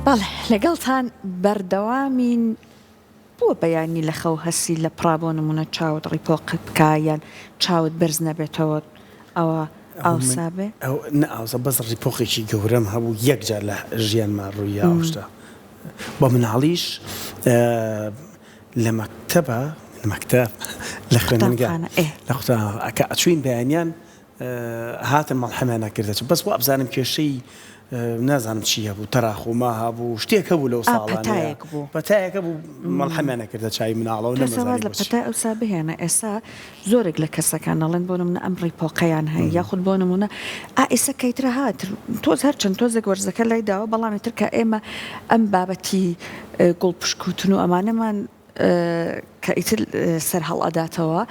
بەڵێ لەگەڵتان بەردەوامین بۆ بەیانی لە خەو هەستی لە پڕا بۆ نمونە چاوت ڕیپۆقت بکا یان چاوت بەرز نەبێتەوە ئەوە ئاوسا بێ؟ ئەو نە ئاوسا بەس ڕیپۆقێکی گەورەم هەبوو یەک جار لە ژیانما ڕووی یا ئەو شتە بە مناڵیش لە مەکتەبا لە مەکتەب لە خوێندنگا قوتابخانە ئێ. لە قوتابخانە کە ئەچووین بەیانیان هاتن مەڵحەمیان ئەکردە چ بەس وابزانم کێشەی نازانم چی هەبوو تەراخوما هەبوو شتێک هەبوو لەو ئا ساڵانەیە پەتایەک بوو. پەتایەک هەبوو مەڵحەمیان ئەکردە چاوی مناڵەوە تۆ ئێستا واز نەمەزانی لە بۆچی. پەتای ئەوسا بهێنە ئێستا زۆرێک لە کەسەکان ئەڵێن بۆ نمونە ئەم ڕیپۆقەیان هەیە یاخود بۆ نمونە ئا ئێستا کە ئیتر هات تۆز هەرچەند تۆزێک وەرزەکە لای داوە بەڵام ئیتر کە ئێمە ئەم بابەتی گوڵ پشکوتن و ئەمانەمان کە ئیتر سەر هەڵئەداتەوە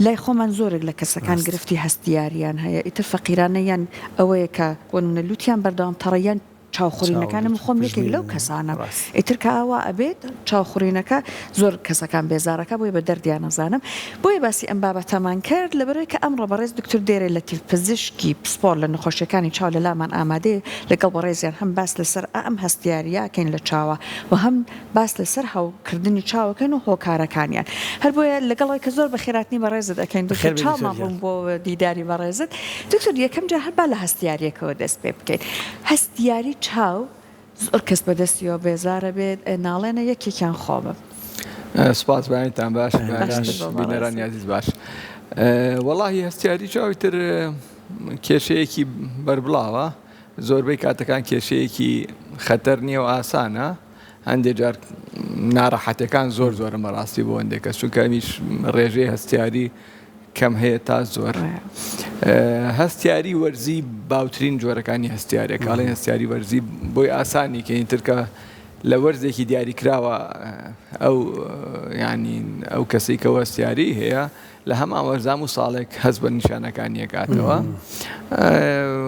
لای خۆمان زۆرێک لە کەسەکان گرفتی هەستیاریان هەیە ئیتر فەقیرانە یان ئەوەیە کە بۆ نمونە لوتیان بەردەوام تەڕە یان چاوخورینەکانە من خۆم یەکێک لەو کەسانەم ئیتر کە ئاوا ئەبێت چاوخورینەکە زۆر کەسەکان بێزارەکە بۆیە بە دەردیان ئەزانم بۆیە باسی ئەم بابەتەمان کرد لەبەرئەوەی کە ئەمڕۆ بەڕێز دکتۆر دێرێ لەتیف پزیشکی پسپۆر لە نەخۆشیەکانی چاو لە لامان ئامادەیە لەگەڵ بەڕێزیان هەم باس لەسەر ئەم هەستیاریە ئەکەین لە چاوە و هەم باس لەسەر هەوکردنی چاوەکەن و هۆکارەکانیان. هەر بۆیە لەگەڵ ئەوەی کە زۆر بەخێرهاتنی بەڕێزت ئەکەین دکتۆر بەخێر بێی دکتۆر چاومان گیان. ڕوون بۆ دیداری بەڕێزت. دکتۆر یەکەم جار هەر با لە هەستیاریەکەوە دەست پێ بکەین. هەستیاری چاو زۆر کەس بەدەستیەوە بێزارە بێت ناڵێنە یەکێکیان خۆمم. سوپاس بەیانتان باش باشتر بەیانی بۆ بینەرانی بەڕێزت. ئازیز باش. وەڵاهی هەستیاری چاو ئیتر کێشەیەکی بەربڵاوە. زۆربەی کاتەکان کێشەیەکی خەتەر نییە و ئاسانە، هەندێک جار ناڕەحەتەکان زۆر زۆرن بەڕاستی بۆ هەندێک کەس چونکە ئەمیش ڕێژەی هەستیاری کەم هەیە تا زۆر هەستیاری وەرزی باوترین جۆرەکانی هەستیارە کاڵی هەستیاری وەرزی بۆی ئاسانی کەین ترکە لە وەرزێکی دیاریکراوە ئەو ینی ئەو کەسی کە هەستیاری هەیە لە هەمان وەرزام و ساڵێک هەست بە نیشانەکانی ئەکاتەوە.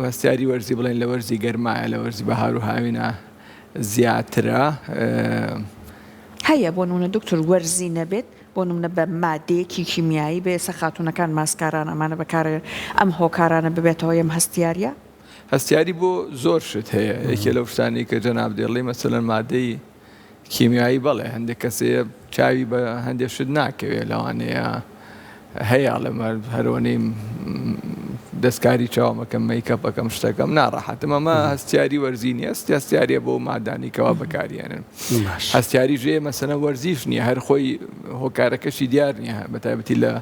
هەستیاری وەرزی بڵێن لە وەرزی گەرمایە لە وەرزی بەهار و هاوینە زیاترە. هەیە بۆ نمونە دکتۆر وەرزی نەبێت بۆ نمونە بە مادەیەکی کیمیایی بێ ئێستا خاتونەکان ماسکاران ئەمانە بەکارئەهێنن ئەم هۆکارانە ببێتەوە یەم هەستیاریە؟ هەستیاری بۆ زۆر شت هەیە یەکێ لەو شتانەی کە جەناب دێڵی مەسەلەن مادەی کیمیایی بەڵێ هەندێک کەس هەیە چاوی بە هەندێک شت ناکەوێت لەوانەیە هەیە ئەڵێم هەرۆنەی دەستکاری چاومەکەم مەیکەپەکەم شتەکەم ناڕەحەتم ئەمە هەستیاری وەرزی نییە هەستیاریە بۆ مادانی کەوا بەکاریێنن هەستیاری ژێ مەسەنە وەرزیش نییە هەر خۆی هۆکارەکەشی دیار نییە بە تایبەتی لە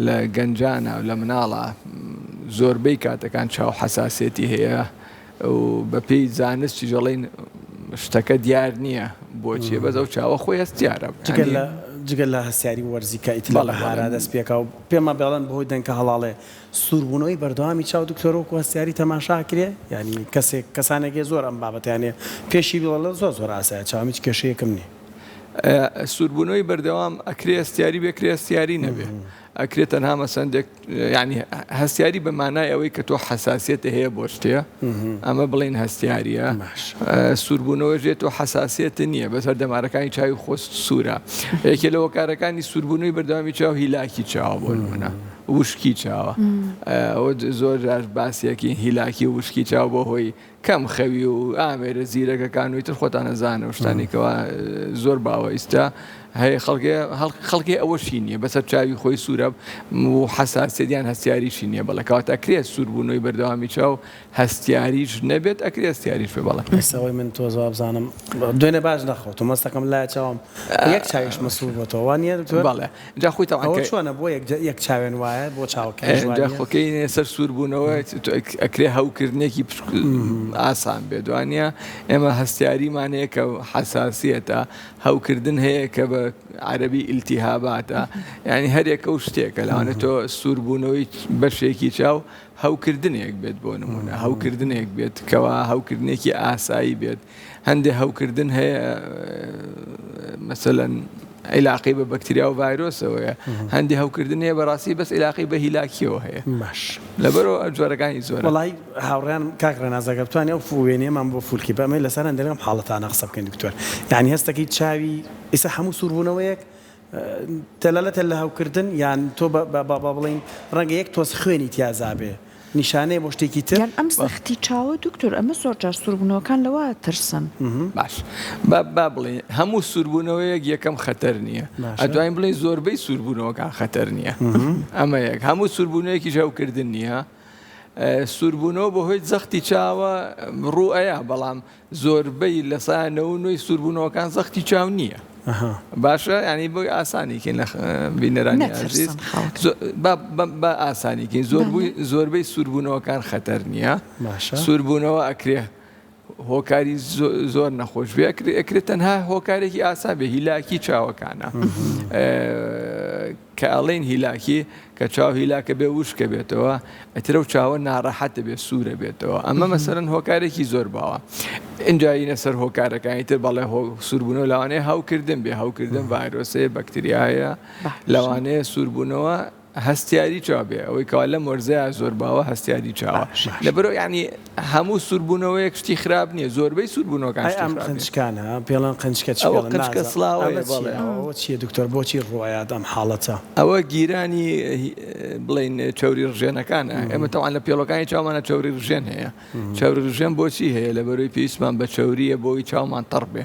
لە گەنجانا و لە مناڵا زۆربەی کاتەکان چاو حەساسیەتی هەیە و بە پێی زانستیش ئەڵێن شتەکە دیار نییە بۆچیە بەس ئەو چاوە خۆی هەستیارە جگە لە جگە لە هەستیاری وەرزی کە ئیتر لە بەهارا دەست پێکا و پێمان بێڵن بەهۆی دەنکە هەڵاڵێ سووربوونەوەی بەردەوامی چاو دکتۆر وەکو هەستیاری تەماشا ئەکرێ یانی کەسێک کەسانێک هەیە زۆر ئەم بابەتەیان هەیە پێشی بڵێ زۆر زۆر ئاسایە چاوم هیچ کێشەیەکم نییە. سووربوونەوەی بەردەوام ئەکرێ هەستیاری بێ کرێ هەستیاری نەبێ ئەکرێ تەنها مەسەندێک ینی هەستیاری بە مانای ئەوەی کە تۆ حەساسیەتە هەیە بۆ شتێ ئەمە بڵین هەستیاریە سووربوونەوە ژێت تۆ حەساسیەت نییە بەسەر دەمارەکانی چاوی خۆست سوورە یەکێ لە هۆکارەکانی سووربوونەوەی بەردەوامی چاو هیلاکی چاوە بۆ نمونە وشکی چاوە ئەوە زۆر جار باسیەکی هیلاکی وشکی چاو بۆ هۆی کەم خەوی و ئامێرە زیرەکەکان و ئیتر خۆتان ئەزانن ئەو شتانەی کەوا زۆر باوە ئیستا هەیە خەڵکێ خەڵکێ ئەوەشی نییە بەسەر چاوی خۆی سوورە و حەساسیەت یان هەستیاریشی نییە بەڵێ کەواتە ئەکرێت سووربوونەوەی بەردەوامی چاو هەستیاریش نەبێت ئەکرێ هەستیاریش بێ بەڵێ. ئێستا ئەوەی من تۆز وابزانم دوێنێ باش نەخەوتوم هەستەکەم لایە چاوم یەک چاویشمە سوور بۆتەوە وانیە دکتۆر؟ بەڵێ جا خۆی تەبعەن ئەوە چۆنە بۆ یەک یەک چاوێن وایە بۆ چاوەکەیش جا وانیە؟ خۆکەی سەر سوور بوونەوە ئەکرێ هەوکردنێکی ئاسان بێت وانە ئێمە هەستیاریمان هەیە کە حەساسیەتە هەوکردن هەیە کە بە عەرەبی ئیلتیهاباتە یعنی هەرێکە و شتێکە لەوانە تۆ سووربوونەوەی بەشێکی چاو هەوکردنێک بێت بۆ نمونە هەوکردنێک بێت کەوا هەوکردنێکی ئاسایی بێت هەندێ هەوکردن هەیە مەسەلەن عیلاقەی بە بەکتریا و ڤایرۆسەوەیە هەندێ هەوکردن هەیە بەڕاستی بەس عیلاقەی بە هیلاکیەوە هەیە باش لەبەرەوە ئەو جۆرەکانی زۆرە. وەڵایی هاوڕێیان کاک ڕێناس ئەگەر بتوانی ئەو وێنەیەمان بۆ فولکی بە ئەمەی لەسەر هەندێک لەم حاڵەتانە قسە بکەین دکتۆر یانی هەستەکەی چاوی ئیستا هەموو سووربوونەوەیەک دەلالەتە لە هەوکردن یان تۆ بە با بڵێین ڕەنگە یەک تۆز خوێنی تیا زابێ. نیشانەیە بۆ شتێکی تر؟ یان ئەم زەختی چاوە دکتۆر ئەمە زۆر جار سووربوونەوەکان لەوە ئەترسن. باش با با بڵێین هەموو سووربوونەوەیەک یەکەم خەتەر نییە ئەتوانین بڵێین زۆربەی سووربوونەوەکان خەتەر نییە ئەمە یەک هەموو سووربوونەوەیەکیش هەوکردن نییە سووربوونەوە بەهۆی زەختی چاوە ڕوو ئەیا بەڵام زۆربەی لە سا نەوەی سووربوونەوەکان زەختی چاو نییە باشە ینی بۆی ئاسانیکەین لە بینەرانی ئازیز با ئاسانیکەین زۆربووی زۆربەی سووربوونەوەکان خەتەر نییە سووربوونەوە ئەکرێ هۆکاری زۆر نەخۆش بێ ئەکرێت تەنها هۆکارێکی ئاسان بێ هیلاکی چاوەکانە کە ئەڵێین هیلاکی کە چاو هیلاکە بێ وشکە بێتەوە ئیتر ئەو چاوە ناڕەحەتە بێ سوورە بێتەوە ئەمە مەسەرەن هۆکارێکی زۆر باوە ئینجا یینە سەر هۆکارەکانی تر بەڵێ هۆ سووربوونەوە لەوانەیە هەوکردن بێ هەوکردن ڤایرۆسەیە بەکتریایە لەوانەیە سووربوونەوە هەستیاری چاو بێ ئەوەی کەوا لەم وەرزەیا زۆر باوە هەستیاری چاوە لەبەرئەوە یانی هەموو سووربوونەوەیەک شتی خراپ نییە زۆربەی سووربوونەوەکان ئەی شتی ئەم خراپ نییە. قنچکانە پێڵێن قنچکە چ ئەوە پێڵێن قنچکە نازانم سڵاوەیە ئەمە بەڵێ. چییە ئەوە چییە دکتۆر بۆچی ڕووئەیات ئەم حاڵەتە؟ ئەوە گیرانی بڵێین چەوری ڕژێنەکانە ئێمە تەوان لە پێڵۆکانی چاومانە چەوری ڕژێن هەیە چەوری ڕژێن بۆچی هەیە لەبەرەوەی پێویستمان بە چەوریە بۆی چاومان تەڕ بێ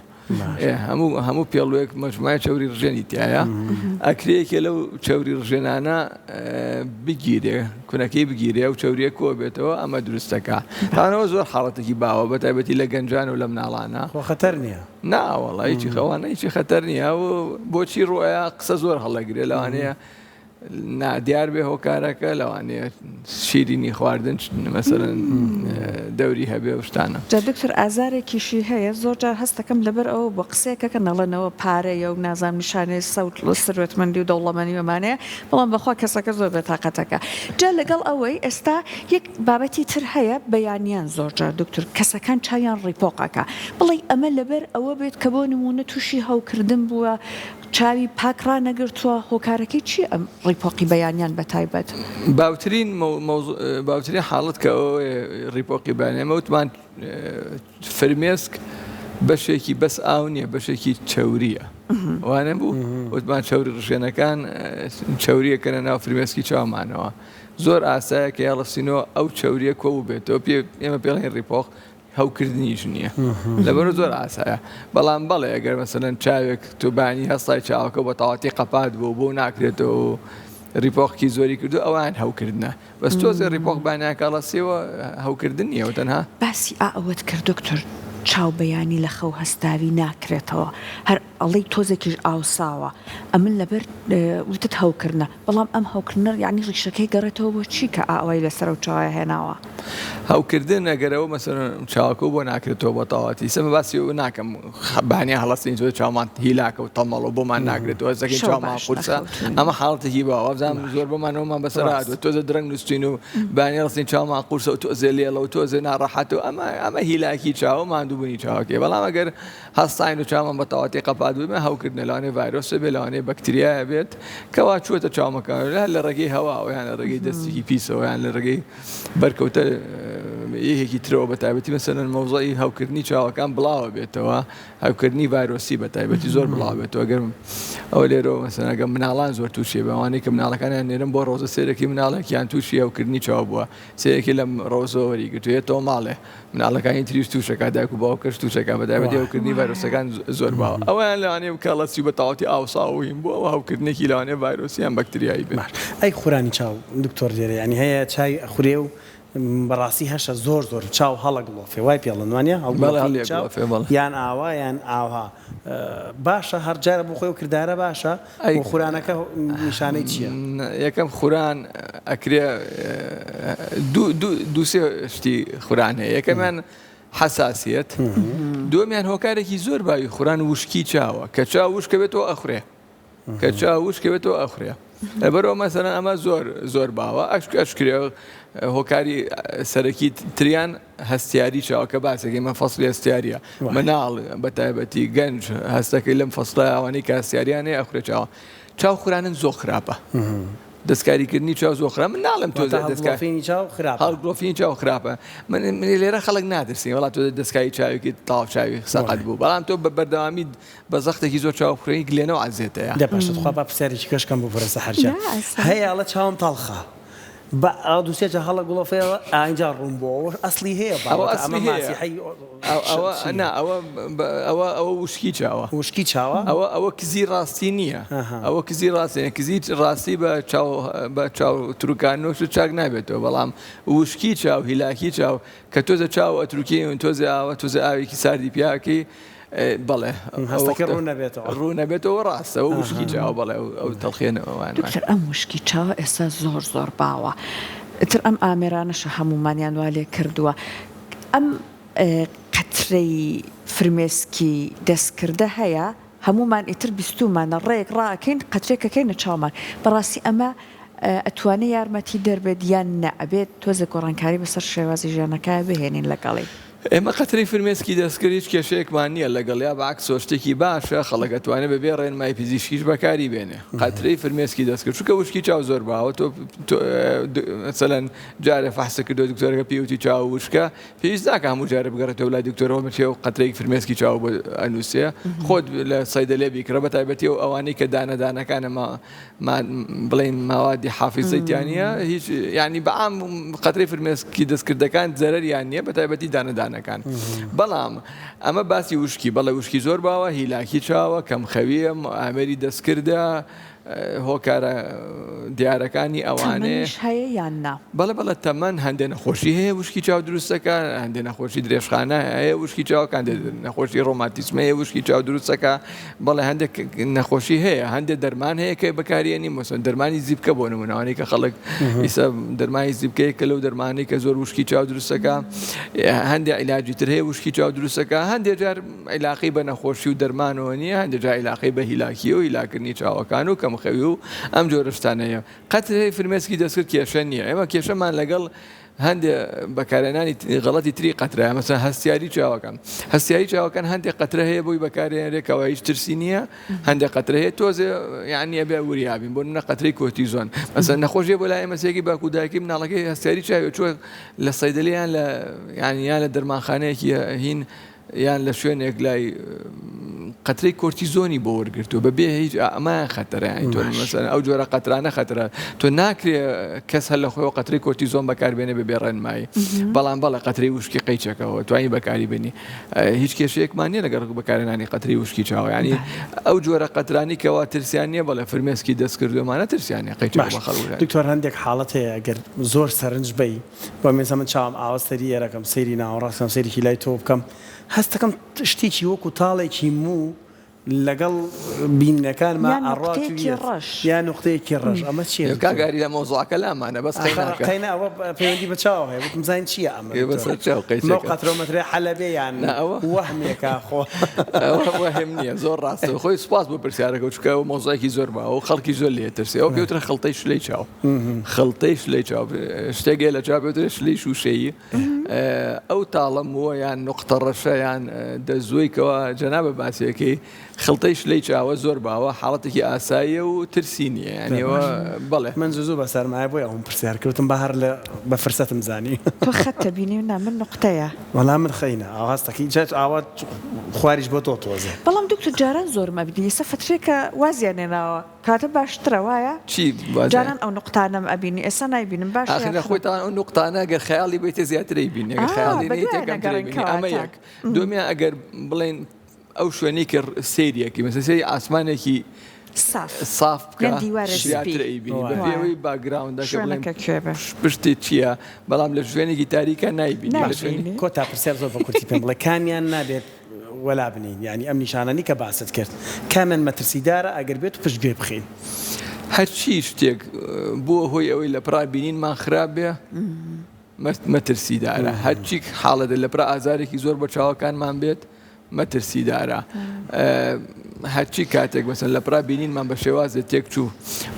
هەموو هەموو پێڵوێک مەجموعەی چەوری ڕژێنی تایە ئەکرێ یەکێ لەو چەوری ڕژێنانە بگیرێ کونەکەی بگیرێ و چەوریە کۆ بێتەوە ئەمە دروستەکە تانەوە زۆر حاڵەتێکی باوە بە تایبەتی لە گەنجان و لە مناڵانە خۆ خەتەر نییە ناوەڵا هیچی خەوانە هیچی خەتەر نییە و بۆچی ڕۆیە قسە زۆر هەڵەگرێ لەوانەیە نادیار بێ هۆکارەکە لەوانەیە شیرینی خواردن مەسەلەن دەوری هەبێ و شتانە. جا دکتۆر ئازارێکیشی هەیە زۆر جار هەستەکەم لەبەر ئەوە بووە قسەیەکەکە نەڵێنەوە پارەیە و نازانم نیشانەی سەوت سەروەتمەندی و دەوڵەمەنی و ئەمانەیە بەڵام بەخوا کەسەکە زۆر بێتاقەتەکە جا لەگەڵ ئەوەی ئێستا یەک بابەتی تر هەیە بەیانیان زۆر جار دکتۆر کەسەکان چاویان ڕیپۆق ئەکا بڵێی ئەمە لەبەر ئەوە بێت کە بۆ نموونە تووشی هەوکردن بووە چاوی پاک ڕانەگرتووە هۆکارەکەی چیە ئەم ڕیپۆقی بەیانیان بەتایبەت؟ باوترین باوترین حاڵەت کە ئەوەیە ڕیپۆقی بەیانی ئێمە وتمان فرمێسک بەشێکی بەس ئاو نییە بەشێکی چەوریە وانە بوو وتمان چەوری ڕژێنەکان چەوریەکەنە ناو فرمێسکی چاومانەوە زۆر ئاسایە کە یاڵەسینەوە ئەو چەوریە کۆ بێتەوە پێ ئێمە پێڵێن ڕیپۆق هەوکردنیش نییە لەبەر زۆر ئاسایە بەڵام بەڵێ ئەگەر مەسەلەن چاوێک تۆ بانی هەستای چاوەکە بە تەواتی قەپات بوو بۆ ناکرێتەوە و ڕیپۆقی زۆری کردو ئەوان هەوکردنە بەس تۆزێ ڕیپۆق بانیان کاڵەسیەوە هەوکردن نییە و تەنها باسی ئا ئەوەت کرد دکتۆر چاو بەیانی لە خەو هەستاوی ناکرێتەوە هەر ئەڵێی تۆزێکیش ئاوساوە ئەمن لەبەر وتت هەوکردنە بەڵام ئەم هەوکردنە یانی ڕیشەکەی گەڕێتەوە بۆ چی کە ئاوای لەسەر ئەو چاوە هێناوە؟ هەوکردن ئەگەر ئەوە مەسەلەن چاوەکەو بۆ ناکرێتەوە بە تەواوەتی ئیستا من باسی ئەوە ناکەم بەیانیان هەڵەستین تۆ چاومان هیلاکە و تەمەڵە و بۆمان ناکرێتەوە هەستەکەین شەو چاومان باش قورسە نەخەوتوین. ئەمە حاڵەتێکی باوە وابزانم زۆر بۆمان ئەومان بەسەر ڕاست. هاتووە تۆزێ درەنگ نووستین و بەیانی هەڵەستین چاومان قورسە و تۆزێ لێڵە و تۆزێ ناڕەحەتە و ئەمە ئەمە هیلاکی چاو و ماندووبوونی چاوەکەیە بەڵام ئەگەر هەستاین و چاومان بە تەواوەتی قەپات بووبێ هەوکردنە لەوانەیە ڤایرۆسە بێت لەوانەیە بەکتریایە بێت کەوا چووەتە چاومەکانەوە هەر لە ڕێگەی هەواوە یان لە ڕێگەی دەستێکی پیسەوە یان لە ڕێگەی بەرکەوتە یەکێکی ترەوە بە تایبەتی مەسەلەن مەوزەی هەوکردنی چاوەکان بڵاوە بێتەوە هەوکردنی ڤایرۆسی بە تایبەتی زۆر بڵاو بێتەوە گەر ئەو لێرەوە مەسەلەن ئەگەر مناڵان زۆر تووشی بەوانەی کە مناڵەکانیان نێرن بۆ ڕۆزە سێرەکی مناڵێکیان تووشی هەوکردنی چاو بووە سێرەکی لەم ڕۆزەوە وەریگرتووە یەتەوە ماڵێ مناڵەکانی تریش تووشەکە دایک و باوکەش تووشەکە بە تایبەتی هەوکردنی ڤایرۆسەکان زۆر باوە ئەویان لەوانەیە بکەڵەسی بە تەواوەتی ئاوساو و هین بووە ئەوە هەوکردنێکی لەوانەیە ڤایرۆسی یان بەکتریایی بێت. باش ئەی خورانی چاو دکتۆر لێرە یانی هەیە چاوی ئەخورێ و بەڕاستی هەشە زۆر زۆر چاو هەڵەگڵۆفێ وای پێڵن وانە بەڵێ هەڵگڵۆفی چاو هەڵیەگڵۆفێ بەڵێ. یان ئاوا یان ئاوها باشە هەر جارە بۆ خۆی ئەو کردارە باشە ئەی و خورانەکە نیشانەی چییە؟ یەکەم خوران ئەکرێ دوو دوو دوو سێ شتی خوران هەیە یەکەمیان حەساسیەت دووەمیان هۆکارێکی زۆر باوی خوران وشکی چاوە کە چاو وشکە بێتەوە ئەخورێ کە چاو وشکە بێتەوە ئەخورێ لەبەرئەوە مەسەلەن ئەمە زۆر زۆر باوە ئەشکرێ هۆکاری سەرەکی تریان هەستیاری چاوە کە باسێکی مە فەسلی هەستیاریە مناڵ بە تایبەتی گەنج هەستەکەی لەم فەسڵە ئەوانەی کە هەستیاریان هەیە ئەخورێ چاوە چاو خورانن زۆر خراپە دەستکاریکردنی چاو زۆر خراپ من ناڵێم تۆ دەستکاری چاو خراپ هەڵگڵۆفینی چاو خراپە من من لێرە خەڵک ناترسین وڵات تۆ دەستکاری چاوێکی تاو چاوی سەقەت بوو بەڵام تۆ بە بەردەوامی بە زەختێکی زۆر چاو بخورێنی گلێنە و عەزێتەیە. دە باشە تخوا با پرسیارێکی کەش کەم ببورە سەحەر جان نا ئاسایە. هەیە ئەڵێ چاوم تەڵخە. بە ئەو دوسێ جا هەڵە گوڵۆفەیەوە ئینجا ڕوون بۆ ئەوە ئەسلی هەیە ئەوە باوەتە ئەسلی ئەمە هەیە ماسیحەی ئەوە چییە؟ نا ئەوە ئەوە ئەوە وشکی چاوە وشکی چاوە؟ ئەوە ئەوە کزی ڕاستی نییە ئەها. ئەوە کزی ڕاستی نیە کزی ڕاستی بە چاو بە چاو تروکانەوە شت چاک نابێتەوە بەڵام وشکی چاو هیلاکی چاو کە تۆزە چاو ئەتروکێی و تۆزێ ئاوە تۆزێ ئاوێکی ساردی پیاکەی بەڵێ هەستەکە ڕوون نەبێتەوە ڕوون نەبێتەوە ڕاستە ئەو وشکی چاوە بەڵێ ئەو تەڵخێنەوە وان دکتۆر ئەم وشکی چاوە ئێستا زۆر زۆر باوە ئیتر ئەم ئامێرانەشە هەموومانیان وا لێ کردووە ئەم قەترەی فرمێسکی دەستکردە هەیە هەموومان ئیتر بیستوومانە ڕێک ڕائەکەین قەترێک ئەکەینە چاومان بەڕاستی ئەمە ئەتوانێ یارمەتی دەر بێت یان نە ئەبێت تۆزێک گۆڕانکاری بەسەر شێوازی ژیانەکەیا بهێنین لەگەڵی. ئێمە قەترەی فرمێسکی دەستکرد هیچ کێشەیەکمان نییە لەگەڵیا بەعەکسەوە شتێکی باشە خەڵک ئەتوانێ بەبێ ڕێنمای پزیشکیش بەکاری بێنێ قەترەی فرمێسکی دەستکرد چونکە وشکی چاو زۆر باوە تۆ مەسەلەن جارێ فەحست کردووە دکتۆرەکە پێی وتی چاو وشکە پێویست ناکە هەموو جارێ بگەڕێتەوە لای دکتۆرەوە بچێ و قەترەیەک فرمێسکی چاو بۆ ئەنووسێ خۆت لە سەیدەلێ بیکڕە بە تایبەتی ئەو ئەوانەی کە دانە دانەکانە ما بڵێین ماوادی حافیزەی تیا نییە هیچ یعنی بە عام قەترەی فرمێسکی دەستکردەکان زەرەریان نییە بە تایبەتی دانە دانەکان بەڵام ئەمە باسی وشکی بەڵێ وشکی زۆر باوە هیلاکی چاوە کەمخەویە ئامێری دەستکردە هۆکارە دیارەکانی ئەوانەیە. تەمەنیش هەیە یان نا؟ بەڵێ بەڵێ تەمەن هەندێ نەخۆشی هەیە وشکی چاو دروست دەکا هەندێ نەخۆشی درێژخانە هەیە وشکی چاوەکە هەندێ نەخۆشی ڕۆماتیزم هەیە وشکی چاو دروست دەکا بەڵێ هەندێک نەخۆشی هەیە هەندێ دەرمان هەیە کە بەکاریێنی مەسەن دەرمانی زیپکە بۆ نمونەوانی کە خەڵک ئیسا دەرمانی زیپکەیە کە لەو دەرمانی کە زۆر وشکی چاو دروست دەکا هەندێ عیلاجی تر هەیە وشکی چاو دروست دەکا هەندێ جار عیلاقەی بە نەخۆشی و دەرمانەوە نییە، هەندێک جار عیلاقەی بە هیلاکی و هیلاکردنی چاوەکان و کەمخەوی و ئەم جۆرە شتانە هەیە. قەترەی فرمێسکی دەستکرد کێشە نییە. ئێمە کێشەمان لەگەڵ هەندێ بەکارهێنانی غەڵەتی تری قەترەیە، مەسەلەن هەستیاری چاوەکان. هەستیاری چاوەکان هەندێک قەترە هەیە بۆی بەکارهێنرێت کەوا هیچ ترسی نییە، هەندێک قەترە هەیە تۆزێ یانی ئەبێ وریا بین. بۆ نمونە قەترەی کۆرتیزۆن. مەسەلەن نەخۆش دێ بۆ لای ئێمە سێکی باوک و دایکی مناڵەکەی هەستیاری چاوی چووە لە سەیدەلە یان لە یانی یان لە دەرمانخانەیەکی هین یان لە شوێنێک لای قەترەی کۆرتیزۆنی بۆ وەرگرتووە بە بێ هیچ ئەمایان خەتەرە یانی تۆ مەسەلەن ئەو جۆرە قەترانە خەتەرە تۆ ناکرێ کەس هەر لە خۆیەوە قەترەی کۆرتیزۆن بەکاربێنێ بە بێ ڕێنمایی بەڵام بەڵێ قەترەی وشکی قەیچەکەوە توانی بەکاری بێنی هیچ کێشەیەکمان نییە لەگەڵ بەکارهێنانی قەترەی وشکی چاوە ینی ئەو جۆرە قەترانی کەوا ترسیان نییە بەڵێ فرمێسکی دەست کردومانە ترسیان نییە قەیچەکە باش بە خەڵک دکتۆر هەندێک حاڵەت هەیە گەر زۆر سەرنج بەی بۆ مێزە من چاوم ئاوا سەری ئێرەکەم سەیری ناوەڕاست کەم سەیرێکی لای تۆ بکەم هەستەکەم شتێکی وەکو تاڵێکی موو لەگەڵ بینینەکانما یان ئەڕوات و نوقتەیەکی یەت ڕەش. یان نوقتەیەکی ڕەش ئەمە چییە کاک دکتۆر؟ ئاری لە مەوزوعەکە لامانە بەس ئاخر قەیناکە. قەینا ئەوە پەیوەندی بە چاوەوە هەیە وتم بزانین چییە ئەمە ئێ دکتۆر بەسەر چاو مەو قەیچەکە. قەترەو مەترەی حەلەبێ یان نا ئەوە وەهمێکە خۆ ئەوە وەهم نییە زۆر ڕاستە خۆی سوپاس بۆ پرسیارەکە چونکە ئەوە مەوزوعێکی زۆر باوە و خەڵکی زۆر لێ ترسێ ئەوە پێوترە خڵتەی شلەی چاو. خڵتەی شلەی چاو شتێک هەیە لە چاو پێوترێ شلەی شووشەیی ئەو تاڵە مووە یان نوقتە ڕەشە یان دەزووی کەوا جەنابە باسیەکەی خڵتەی شلەی چاوە زۆر باوە حاڵەتێکی ئاساییە و ترسی نییە یانی ئەوە بەڵێ. من زوو زوو بە سەرمایە بۆیە ئەوم پرسیار کرد وتم با هەر لە بە فرسەتم زانی. تۆ خەتە بینی نا من نوقتەیە. وەڵا من خەینە ئاوا هەستەکەی جا ئاوا خواریش بۆ تۆ تۆزێ. بەڵام دکتۆر جاران زۆرم ئەبینی ئێستا فەترێکە وازیان هێناوە. کاتە باشترە وایە؟ چی وازیان؟ جاران ئەو نوقتانەم ئەبینی ئێستا نایبینم باشە ئاخر یان لە خراپ؟ خۆی تاوان ئەو نوقتانە گەر خەیاڵی بەیتێ زیاتر ئەیبینی ئەگەر ئا خەیاڵی بە نەیتێ دوایان کەمتر ئەگەڕێن ئەیبینی ئەمە کەواتە. یەک دووەمیان ئەگەر بڵێین ئەو شوێنەی کە سەیری ئەکەی مەسەلەن سەیری ئاسمانێکی ساف ساف بکە یان دیوارێ سپی زیاتر ئەیبینی بە وایە. پێی ئەوەی background ەکە بڵێین شوێنەکە کوێ بێ؟ پشتت چییە بەڵام لە شوێنێکی تاریکا نایبینی لە شوێنی نابینی. کۆتا پرسیار زۆر بە کورتی پێم بڵێ کامیان نابێت وەلا بنێین یانی ئەم نیشانانەی کە باست کرد کامیان مەترسیدارە ئەگەر بێت و پشتگوێ بخەین؟ هەرچی شتێک بووە هۆی ئەوەی لەپڕا بینینمان خراپ بێ مەترسیدارە، هەرچی حاڵەتێ لەپڕا ئازارێکی زۆر بە چاوەکانمان بێت مەترسیدارە، هەرچی کاتێک مەسەن لەپڕا بینینمان بە شێوازێ تێکچوو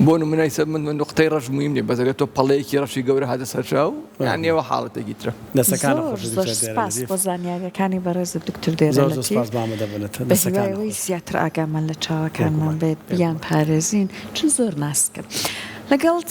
بۆ نمونە ئیسە من نوقتەی ڕەش مویم نیە بەس ئەگەر تۆ پەڵەیەکی ڕەشی گەورە هاتە سەر چاو یانی ئەوە حاڵەتێکی ترە. دەستەکانت زۆر خۆش زۆر دکتۆر دێرە سپاس لەتیف. بۆ زانیاریەکانی بەڕێزت دکتۆر دێرە زۆر زۆر لەتیف. سپاس بۆ ئامادەبوونت. بە دەستەکانت هیوای ئەوەی خۆش. زیاتر ئاگامان لە چاوەکانمان بێگومان بێت بێگومان. بیانپارێزین چون زۆر ناسکن. لەگەڵ.